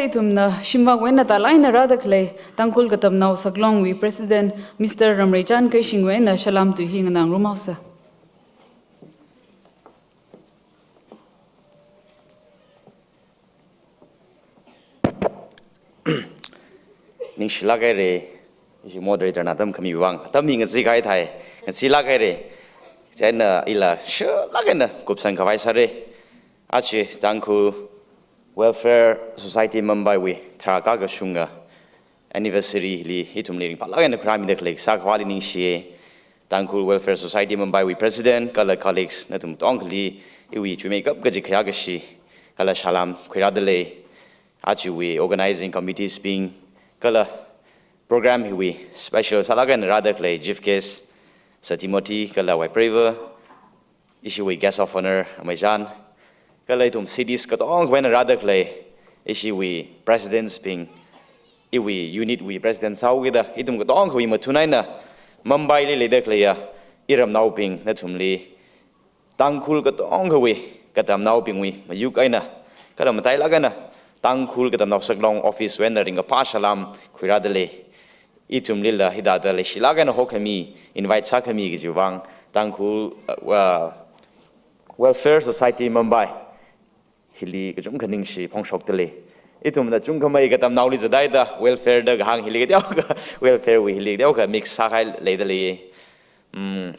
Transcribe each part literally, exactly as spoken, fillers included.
Ithumna shimvak wui eina tālāk eina rāda khalei Tangkhul Katamnao Saklongwui President Mister Ramreichan Keishingwui eina salam tui hi nganāngarumhaosa. Ningshilāk haira, ishi moderator na atam khami vang, atam hi ngazek kahai thai, ngazeelāk haira. Chieina ila shilāk eina kupsang khavai sāra. Aja Tangkhul Welfare Society Mumbai wui tharā kakashunga anniversary li ithumli ringphālāk eina khuirāmida khalei sākhavāli ningshiya. Tangkhul Welfare Society Mumbai wui President kala colleagues nathum katongali iwui chuimeikap kaji khayākashi kala salam khuirāda lei. Ajawui organizing committees bing kala program hiwui special sālāk eina rāda khalei Chief Guest Sir Timothy kala Waipreivah, ishiwui Guest of Honour Ameichan, kala ithum cities katongawui eina rāda khalei ishiwui Presidents bing, iwui unit wui President sāhaokida, ithum katongawui mathun eina Mumbai li leida khaleiya iramnaobing nathumli, Tangkhul katongawui katamnaobingwui mayuk eina, kala matailāk eina Tangkhul Katamnao Saklong Office wui eina ringkaphā salam khuirāda lei. Ithumlila hithāda leishilāk eina hokhami, invite sākhami kajiwui vang Tangkhul, uh, Welfare Society Mumbai hili kachungkha ningshi phongshokda lei. Ithumna chungkhamei katamnaoli zat haida welfare da kahāng hili kateokha, welfare wui hili kateokha mix sākahai leida lei. Mm,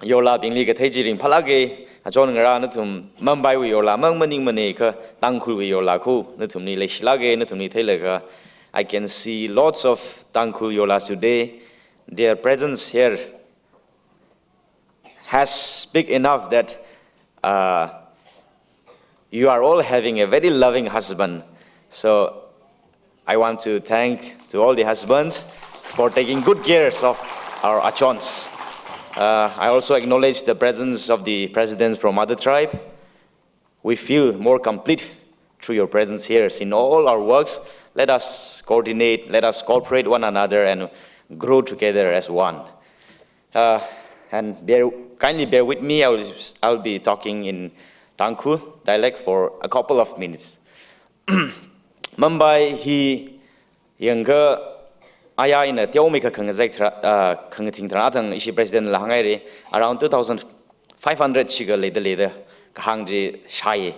yorlābingli kathei chi ringphālāka, achon ngarā nathum Mumbai wui yorlāmang maningmana kha Tangkhulwui yorlā khu nathumli leishilāka, nathumli theilaga. I can see lots of Tangkhul yorlā today. Their presence here has speak enough that, uh, you are all having a very loving husband. So I want to thank to all the husbands for taking good cares of our achons. Uh, I also acknowledge the presence of the presidents from other tribe. We feel more complete through your presence here. In all our works, let us coordinate, let us cooperate one another and grow together as one. Uh, and bear, kindly bear with me, I will, I'll be talking in Tangkhul dialect for a couple of minutes. Mumbai hi yangkha aya ina teomeikha khangazek tharā, ah, khangathing tharā thang ishi president la hānghaira, around two thousand five hundred shikha leida leida kahāng chi shāya.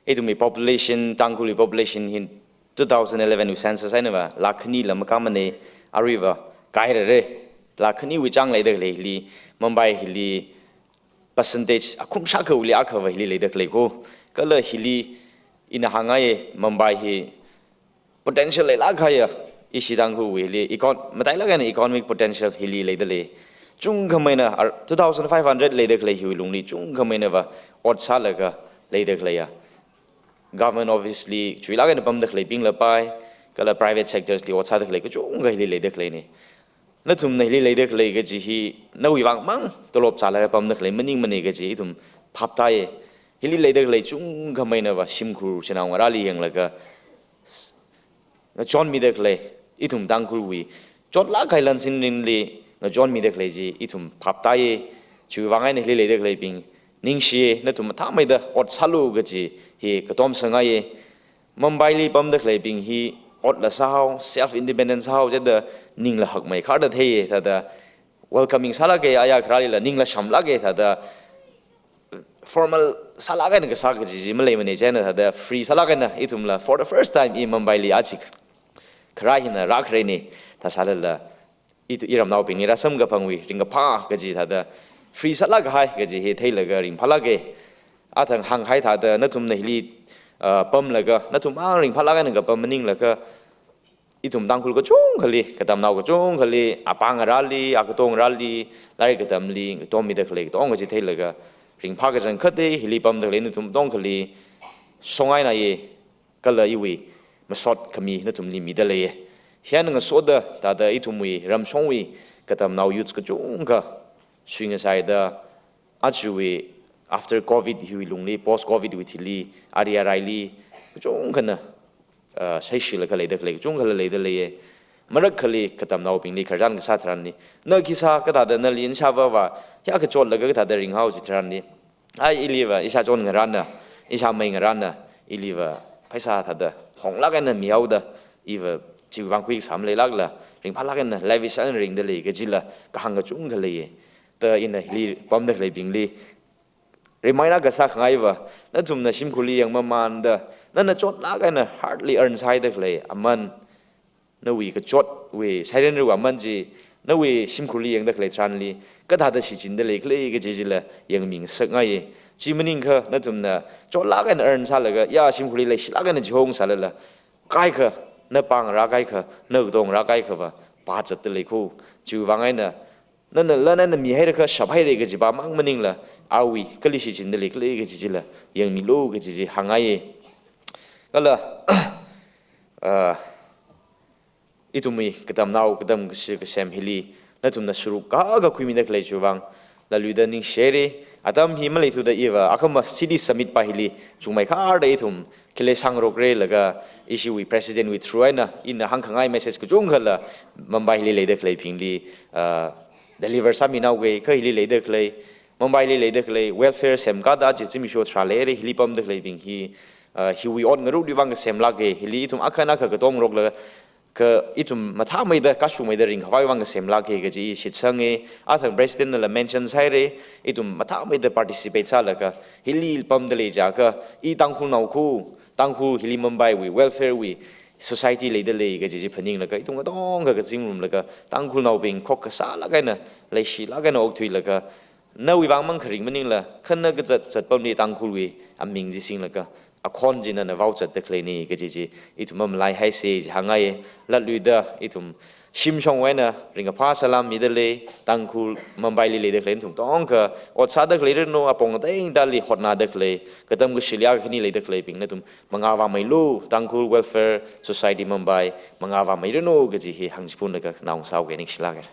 Ithumwui population, Tangkhulwui population hi two thousand eleven wui census einava lakh khanila makāmana, aruiva kairare, lakh khaniwui chāng leida khalei hili, Mumbai hili percentage akhum shākhawuili akhava hili leida khalei ko. Kala hili ina hāngngai Mumbai hi potential leilāk kahaiya, ishi Tangkhulwui hili econ-, matailāk eina economic potential hili leida lei. Chungkhameina ar-, two thousand five hundred leida khalei hiwui lungli chungkhameinava ot sālaga leida khaleiya. Government office li chuilāk eina pamda khaleibing lapai, kala private sectors li ot sāda khalei kachungkha hili leida khaleina. Nathumna hili leida khalei kaji hi nawui vangmang tolop zālaga pamda khalei maningmana kaji ithum phap tāya. Hili leida khalei chungkhameinava shimkhur shanao ngarāli yanglaga ngachonmida khalei, ithum Tangkhulwui chotlāk kahai lansinrinli ngachonmida khalei chi ithum phap tāya. Chiwui vang eina hili leida khaleibing ningshiya, nathum mathāmeida ot sālu kaji hi katom sāngaiya. Mumbai li pamda khaleibing hi otla sāhao, self independent sāhao jida ningla hakmei kharda theiya, thāda welcoming sālāka, aya kharālila ningla shamlāka, thāda formal sālāk eina kasā kaji chi maleimana, chieina thāda free sālāk eina ithumla for the first time i Mumbai li aja kharā hina rākharaina, thāsālala i, iramnaobingli rāsamkaphangwui ringkaphā kaji thāda free sālāk kahai kaji hi theilaga ringphālāka. Athang hānghai thāda nathumna hili, ah, pamlaga, nathum mang ringphālāk eina kapam maninglaga, ithum Tangkhul kachungkhali, katamnao kachungkhali, apā ngarāli, akato ngarāli, lairik katamli ngatommida khalei katonga chi theilaga ringphā kachangkhat hili pamda khalei nathum katongali shonghainaye, kala iwui masot khami nathumli mida leiye. Hi eina ngasoda thāda ithumwui ramshongwui katamnao youths kachungkha shuingasaida, ajawui after covid hiwui lungli, post covid wui thili, ari araili kachungkhana, ah, shaishilaga leida khalei kachungkhala leida leiye. Marakhali katamnaobingli khararchan kasā tharanli, na khi sā, kathāda nali nashāvāva, ya kachotlaga kathāda ringhao chi tharanli, ai, iliva ishāchon ngarāna, ishāmei ngarāna, iliva pheisā thāda honglāk eina mihaoda, iva chiwui vang khuikasā maleilākla, ringphālāk eina lavish eina ringda lei kajila kahāng kachungkha leiya. Da ina hili pamda khaleibingli remind akha sākhangaiva, nathumna shimkhurli yangmamānda, nana chotlāk eina hardly earn sāhaida khalei aman, nawui kachotwui sairenrawui aman chi, nawui shimkhurli yangda khalei tharanli kathāda shichinda lei khala kaji chila yangmingasakngaiya. Chi maningakha nathumna chotlāk eina earn sālaga, ya, shimkhurli leishilāk eina chihong sālala, kaikha, na pāng rākaikha, na katong rākaikhava pāzatda lei kho. Chiwui vang eina, nana lan eina mihairakha shaphaira kaji pāmang maningla, awui kali shichinda lei khala kaji chila yangmilu kaji chi hāngngaiya. Kala, ah, ithumwui katamnao, katam kashi kasem hili nathumna sāruk akha khuimida khalei chiwui vang latluida ningshihaira. Atam hi maleithuda iva akhama City Summit pa hili chungmeikharda ithum khilei sāngarokra laga, ishiwui President wui through eina ina hāngkhangai message kachungkhala Mumbai hili leida khaleibingli, ah, deliver sāminaoga, kha hili leida khalei, Mumbai li leida khalei welfare semkada chi zimiksho tharā leira, hili pamda khaleibing hi, ah, hiwui ot ngarokli vang kasemlāka, hili ithum akha eina akha katongarokla, kha ithum mathāmeida, kashungmeida ringkhavai vang kasemlāka kaji shitsanga. Athang President nala mention sāhaira, ithum mathāmeida participate sālaga hili pamda lei jiakha, i Tangkhulnao kho, Tangkhul hili Mumbai wui welfare wui society leida lei kaji chi phaninglaga, ithum katongkha kazingrumlaga, Tangkhulnaobing khokkha sālāk eina, leishilāk eina okthuilaga, nawui vang mang kharing maningla, kha na kazat zatpamli Tangkhulwui aming chi singlaga, akhon chi nana vaozatda khaleina kaji chi ithum mamalaihaisa ji hāngngaiya. Latluida ithum shimshongwui eina ringkaphā salam mida lei, Tangkhul Mumbai li leida khalei nathum katongkha, ot sāda khaleiranu, apong ateng tali hotnada khalei, katam kashili akha khani leida khaleibing nathum mangā vāmeilu, Tangkhul Welfare Society Mumbai mangā vāmeiranu kaji hi hāngchiphunlaga khanaowa sāhaoga, ningshilāka.